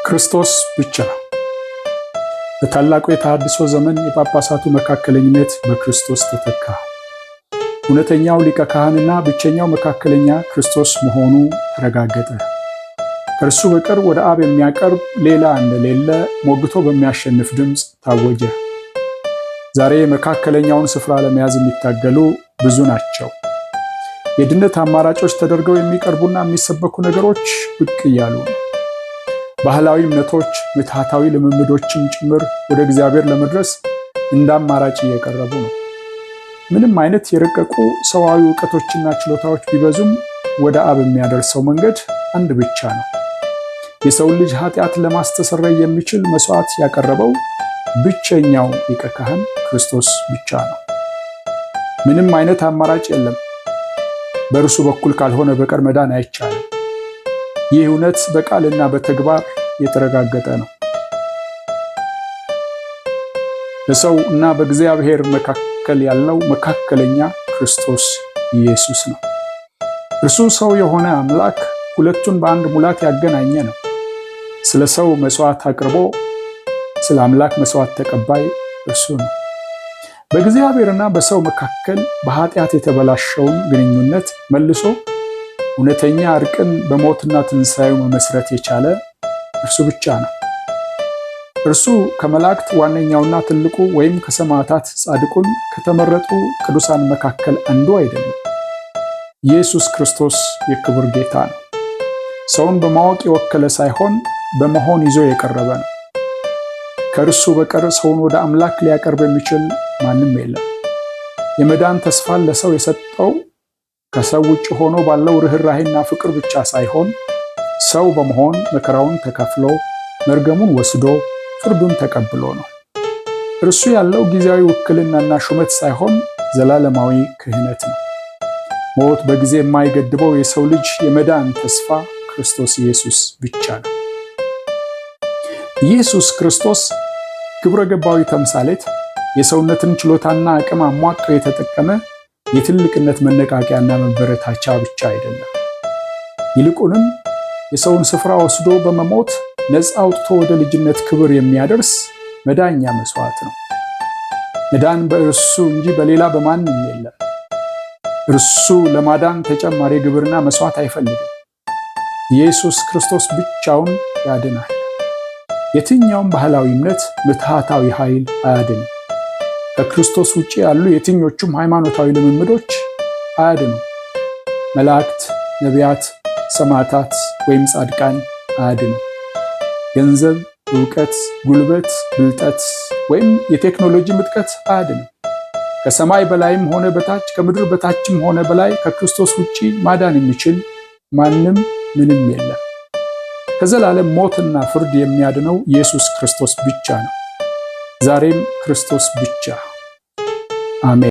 ክርስቶስ ብቻ። በታላቁ የተሐድሶ ዘመን የጳጳሳቱ መካከለኝነት በክርስቶስ ተተካ። እውነተኛው ሊቀ ካህንና ብቸኛው መካከለኛ ክርስቶስ መሆኑ ተረጋገጠ። ከእርሱ በቀር ወደ አብ የሚያቀርብ ሌላ እንደሌለ ሞግቶ በሚያሸንፍ ድምፅ ታወጀ። ዛሬ መካከለኛውን ስፍራ ለመያዝ የሚታገሉ ብዙ ናቸው። የድነት አማራጮች ተደርገው የሚቀርቡና የሚሰበኩ ነገሮች ብቅ እያሉ ነው። ባህላዊ እምነቶች፣ ምትሃታዊ ልምምዶችን ጭምር ወደ እግዚአብሔር ለመድረስ እንደ አማራጭ እየቀረቡ ነው። ምንም አይነት የረቀቁ ሰዋዊ እውቀቶችና ችሎታዎች ቢበዙም ወደ አብ የሚያደርሰው መንገድ አንድ ብቻ ነው። የሰውን ልጅ ኃጢአት ለማስተሰረይ የሚችል መስዋዕት ያቀረበው ብቸኛው ሊቀ ካህን ክርስቶስ ብቻ ነው። ምንም አይነት አማራጭ የለም። በእርሱ በኩል ካልሆነ በቀር መዳን አይቻልም። ይህ እውነት በቃልና በተግባር የተረጋገጠ ነው። በሰው እና በእግዚአብሔር መካከል ያለው መካከለኛ ክርስቶስ ኢየሱስ ነው። እርሱ ሰው የሆነ አምላክ ሁለቱን በአንድ ሙላት ያገናኘ ነው። ስለ ሰው መስዋዕት አቅርቦ ስለ አምላክ መስዋዕት ተቀባይ እርሱ ነው። በእግዚአብሔርና በሰው መካከል በኃጢአት የተበላሸውን ግንኙነት መልሶ እውነተኛ እርቅን በሞትና ትንሣኤው መመስረት የቻለ እርሱ ብቻ ነው። እርሱ ከመላእክት ዋነኛውና ትልቁ ወይም ከሰማዕታት ጻድቁን ከተመረጡ ቅዱሳን መካከል አንዱ አይደለም። ኢየሱስ ክርስቶስ የክብር ጌታ ነው። ሰውን በማወቅ የወከለ ሳይሆን በመሆን ይዞ የቀረበ ነው። ከእርሱ በቀር ሰውን ወደ አምላክ ሊያቀርብ የሚችል ማንም የለም። የመዳን ተስፋን ለሰው የሰጠው ከሰው ውጭ ሆኖ ባለው ርኅራሄና ፍቅር ብቻ ሳይሆን ሰው በመሆን መከራውን ተካፍሎ መርገሙን ወስዶ ፍርዱን ተቀብሎ ነው። እርሱ ያለው ጊዜያዊ ውክልናና ሹመት ሳይሆን ዘላለማዊ ክህነት ነው። ሞት በጊዜ የማይገድበው የሰው ልጅ የመዳን ተስፋ ክርስቶስ ኢየሱስ ብቻ ነው። ኢየሱስ ክርስቶስ ግብረ ገባዊ ተምሳሌት የሰውነትን ችሎታና አቅም አሟጦ የተጠቀመ የትልቅነት መነቃቂያና መበረታቻ ብቻ አይደለም። ይልቁንም የሰውን ስፍራ ወስዶ በመሞት ነፃ አውጥቶ ወደ ልጅነት ክብር የሚያደርስ መዳኛ መስዋዕት ነው። መዳን በእርሱ እንጂ በሌላ በማንም የለም። እርሱ ለማዳን ተጨማሪ ግብርና መስዋዕት አይፈልግም። ኢየሱስ ክርስቶስ ብቻውን ያድናል። የትኛውም ባህላዊ እምነት ምትሃታዊ ኃይል አያድንም። ከክርስቶስ ውጭ ያሉ የትኞቹም ሃይማኖታዊ ልምምዶች አያድኑም። መላእክት፣ ነቢያት፣ ሰማዕታት ወይም ጻድቃን አያድኑም። ገንዘብ፣ ዕውቀት፣ ጉልበት፣ ብልጠት ወይም የቴክኖሎጂ ምጥቀት አያድንም። ከሰማይ በላይም ሆነ በታች ከምድር በታችም ሆነ በላይ ከክርስቶስ ውጭ ማዳን የሚችል ማንም ምንም የለም። ከዘላለም ሞትና ፍርድ የሚያድነው ኢየሱስ ክርስቶስ ብቻ ነው። ዛሬም ክርስቶስ ብቻ። አሜን።